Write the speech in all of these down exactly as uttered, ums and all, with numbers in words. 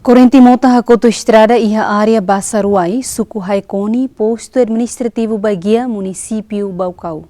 Korrente mota hakotu estrada iha área Basaruai, suku Haikoni, postu administrativu Baguia, munisípiu Baucau.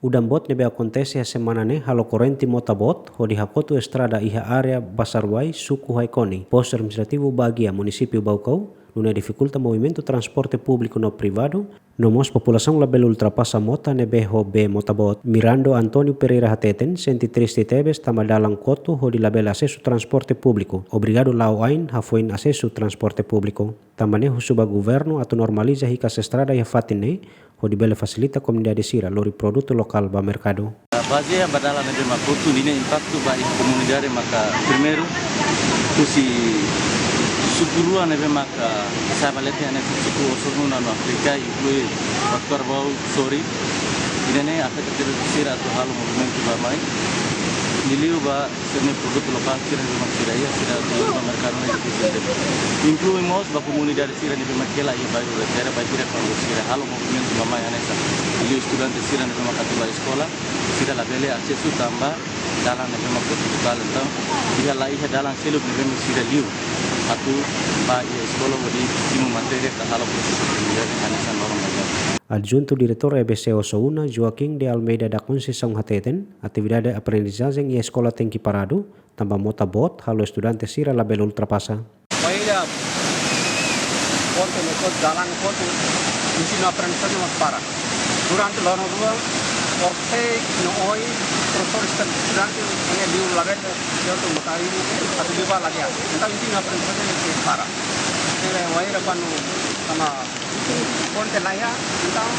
Udan boot ne'ebé akontese iha semana ne'e halo korrente mota boot hodi hakotu estrada iha área Basaruai, suku Haikoni, postu administrativu Baguia, munisípiu Baucau, nune'e difikulta movimentu transporte públiku no privadu, no mós populasaun labele ultrapasa mota ne'ebé ho bee mota boot. Mirando António Pereira hateten sente triste tebes tanba dalan kotu hodi labele asesu transporte públiku. Obrigadu la'o ain hafoin asesu transporte públiku. Tanba ne'e husu ba governu atu normaliza hikas estrada iha fatin ne'e, hodi bele fasilita komunidade sira lori produtu lokál ba merkadu. Bazeia ba dalan ne'ebé mak kotu, ninia impaktu ba iha komunidade maka primeiru, husi suku rua ne'ebé maka sa'e ba leten hanesan suku Osso Una no Afrika, inklui Batucarbau, Sorin. Ida-ne'e afeta tebes sira atu halo movimentu bá-mai. Liuliu ba sira-nia produtu lokál sira ne'ebé mak sira iha, sira atu lori ba merkadu ne'e difisil tebes. Inklui mós ba komunidade sira ne'ebé mak hela iha bairru Letera, bainhira kuandu sira halo movimentu bá-mai hanesan liuliu estudante sira ne'ebé mak atu bá eskola, sira labele asesu tanba dalan ne'ebé mak kotu totál. Entaun, iha la iha dalan seluk ne'ebé mak sira liu atu bá iha eskola hodi simu matéria ka halo prosesu aprendizagem hanesan loron bainhira. Adjuntu Diretór E B C Osso Una, Joaquim de Almeida da Conceição hateten, atividade aprendizajen iha eskola tenke paradu, tanba mota boot halo estudante sira labele ultrapasa. Bainhira ponte ne'e kotu, dalan ne'e kotu, ensinu aprendizajen mós para. Durante loron rua, orsei no oin, profesór, estudante, ne'e liu labele, liu tu makai, atu liu bá lagi. Entaun ensinu aprendizajen mós para. Ne'e bainhira kuandu tanba ponte la iha, entaun,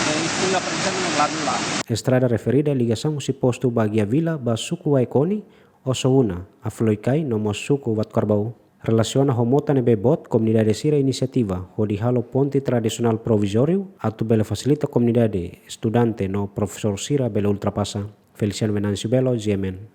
eh, ensinu aprendizajen mós la liu. Estrada referida ligasaun husi postu Baguia Vila ba suku Haikoni, Osso Una, Afloicai no mós suku Batucarbau. Relasiona ho mota ne'ebé boot, komunidade sira inisiativa hodi halo ponte tradisionál provizóriu atu bele fasilita komunidade, estudante no profesór sira bele ultrapasa. Feliciano Venâncio Belo, G M N.